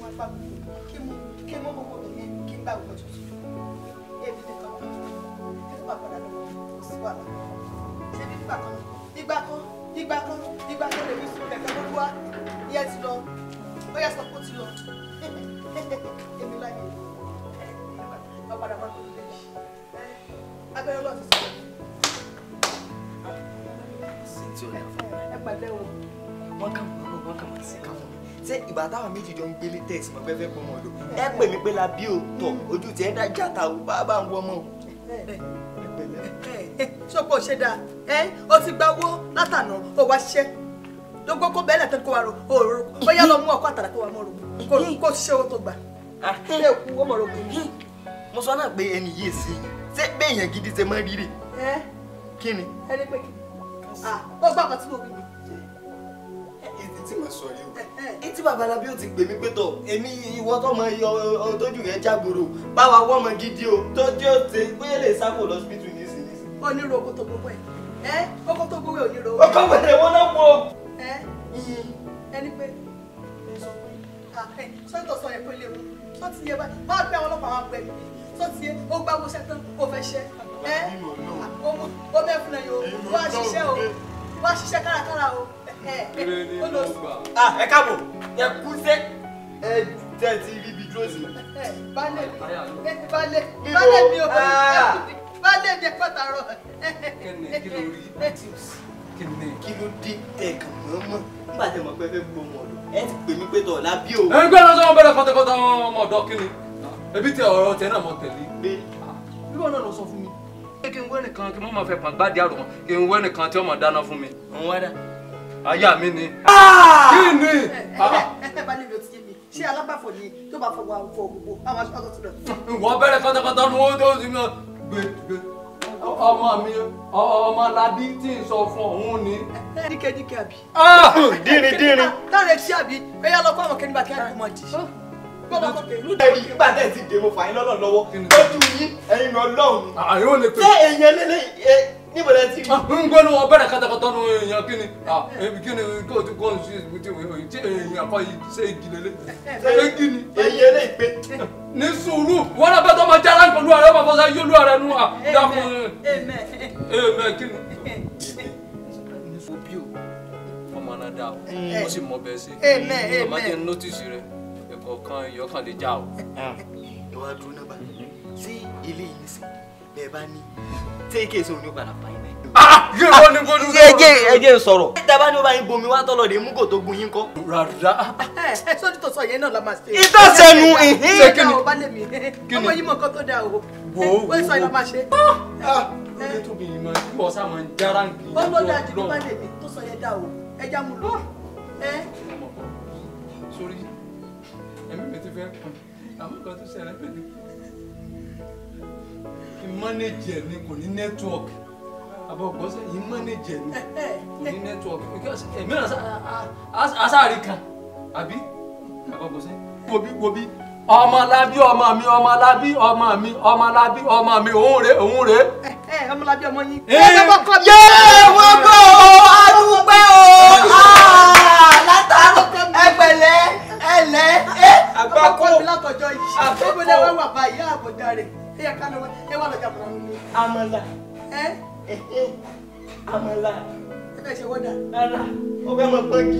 wá gbà gbogbo kí mú kí mú gbogbo mi yẹn kí n gbà gbogbo tuntun èmi nìkan kí tó bá padà lọ kò sí wàhálà ṣé bí nígbà kan ìgbà kan ìgbà kan ìgbà kan lèmi sùn kẹ̀kẹ́ lọ́dún wá ìyẹn ti lọ ó yẹ sọ pé ó ti lọ èmi láyé lọ padà wá lórí lẹ́yìn abẹ́rẹ́ lọ́ọ̀ ti sọ̀rọ̀. Ẹ pẹ̀lẹ́ o. Wọ́n kàn mọ́ wọ́n kàn mọ́ sí ká fún mi. Ṣé ìgbà táwọn méjì jọ ń gbélé tẹ̀sí mọ́ pé fẹ́ pọ́n ọmọ ọ̀dọ̀? Ẹ pè mí pé la bí o tọ̀ ojú tiẹ̀ dá játa o bá bá ń wọ ọmọ o. Ẹ pẹ̀lẹ́. Sọ́pọ̀ ṣe dáa ẹ o ti gba owó látànà o wá ṣiṣẹ́ gbogbo kó bẹ́ẹ̀lẹ̀ tó kó wa ro òòrò bóyá lọ mú ọkọ àtàrà kó wa mọ̀ ro kó ṣiṣẹ́ owó tó gbà ṣé òkú ó mọ̀ ro kù. Mo sọ náà pé ẹni yìí sí ṣé béèyàn gidi ṣe máa ń rírì. Kí ni. Ẹni pé kí ó gbà kan tí mo wí ni. Èyí tí mo sọ rí o èyí tí babalábí ó ti pè mí pé tọ èmi ìwọ tọmọ tójú rẹ jágboro báwa wọmọ gidi o tójú ó ti bóyá lè sáko lọsibítù nísìnyí. Ó ní ro oko tó gbogbo ẹ ẹ oko tó gbogbo ẹ ò ní ro. Ọkọ wẹrẹ wọn náà wọ. Ẹni pé sọ́tọ̀ sọ yẹn pé léwu sọ ti yẹ báyìí máa gbé àwọn ọlọ́pàá máa gbẹ níbi sọ ti yẹ ó gbá wọṣẹ tán ó fẹ́ ṣẹ ẹ ó mẹ́fún ẹ yóò wá ṣiṣẹ́ o wá ṣiṣẹ́ kárakára o. Ẹ káàbọ̀ ẹ kú sẹ́ ẹ tẹ́ ti rí ibi dúró sí. Baálé mi baálé baálé mi o baálé mi ẹ pàtàrọ̀. Kí ló rí kí ló dé tẹ kàn mọ́ mọ́ nígbà tẹ mọ̀ pé fẹ́ gbọ́ ọmọ ọ̀dọ̀ ẹ ti pè mí pé tọ̀ lábí o. Ẹ ń gbé lọ́sọ̀ wọn bẹ̀rẹ̀ kọ́tẹ́kọ́tẹ́ ọmọ ọ̀dọ́ kí ni ebi tẹ ọ̀rọ̀ tẹ náà mọ̀ tẹ̀lé. Bí wọn náà lọ sọ fún mi. Kí n wẹ́ nìkan kí n má fẹ́ pàǹ gbádìí àrùn kí n wẹ́ nìkan tí ó máa dáná fún mi. Òun wá dá. Aya mi ni. Kí ni. Balẹ̀ mi ò ti yé mi ṣé alábàfọ̀ ni tó bá fọwọ́ fọ gbogbo àwọn aṣọ tó lọ. Ìwọ bẹ̀rẹ̀ kọ́tẹ́kọ́tẹ́ ni wọ́n tó ti mọ̀ gbé gbé ọmọ mi ọmọ Lábí tí ń sọ fún òun ni. Díkẹ́díkẹ́ àbí. Dírin dírin. Táwọn etí àbí ẹ̀yà lọ kó àwọn kẹ́ni bá kí á kó mọ̀ dì. Ẹ̀rí nígbà tẹ̀ ti dè mo fà yín lọ́nà lọ́wọ́ lójú yín ẹ̀yin mi ọlọ́run ni. Àyè lè pè. Ṣé èèyàn lélẹ̀ níbo lẹ ti rí. Ń gbọ́dọ̀ wọn bẹ̀rẹ̀ kọ́tẹ́kọ́tẹ́ nu èèyàn kí ni kí ni kó o ti kó o ti èèyàn kọ́ yìí ṣé igi lélẹ̀ ṣé igi ni. Èèyàn lè pé. Ní sùúrù wọn náà bẹ́ẹ̀ tó máa jára pẹ̀lú ààrẹ máa fọṣọ yí olú ààrẹ nù à dákun. Èèmẹ̀ kí ni. Òbí o ọmọ náà dá o ó sì mọ bẹ́ẹ̀ sí àmọ́ jẹ́ nọ́tìsì rẹ ẹ̀kọ́ kan ìyọ́kàn lè já o. Ẹ wá dúró náà bá sí ilé yìí nísìn bẹ́ẹ̀ bá ní tí èké èso òní padà fà yín náà. Yé wọ́n ní kó dúró. Ẹ jẹ́ sọ̀rọ̀. Dábàá ní ó bá yín bomi wá tọ́lọ̀ dé mú kò tó gun yín kọ́. Rárá. Ẹ sọ́ni tó sọ yẹn náà la máa ṣe. Ìtọ́sẹ̀nu ìhín. Ṣé kí ni? Ọmọ yìí mọ̀ nǹkan tó dáa o. Wò ó Ó sọ yẹn la máa ṣe. Lóde tóbi yìí máa kí wọ́n sá máa ń jára ń kí. Ó ló dáa jù ní balẹ̀ mi tó sọ yẹn dáa o. Ẹ já mu lọ. Sórí ẹ̀mí mi ti fẹ́ pin àmọ́ kan tó ṣẹlẹ̀ pẹ̀lú kí mánéjì ẹ̀ ni kò ní nẹ́tíwọ̀kì àbọ̀ gbọ́sẹ̀ yìí mánéjì ẹ̀ ni kò ní nẹ́tíwọ̀kì ẹ̀mí náà asáàrí kan àbí àbọ̀ gbọ́sẹ̀ wobi wobi ọmọ Lábí ọmọ mi ọmọ Lábí ọmọ mi ọmọ Lábí ọmọ mi òun rè òun rè. Ọmọ Lábí ọmọ yín. Yé wọ́n gbọ́ o adúpẹ́ o látàárọ̀ ẹ pẹ̀lẹ́ ẹ lẹ́ ẹ àgbákò mi látọjọ́ yìí àgbẹ̀bọ̀lẹ̀ wà wà báyìí àbọ̀dá rẹ̀ ẹ yẹ ká lọ ẹ wà lọ́jà bọ̀rọ̀ mi. Àmàlà ẹ àmàlà ẹ fẹ́ ṣe wọ́dà. Rárá ó fẹ́ mọ pọ́nkì.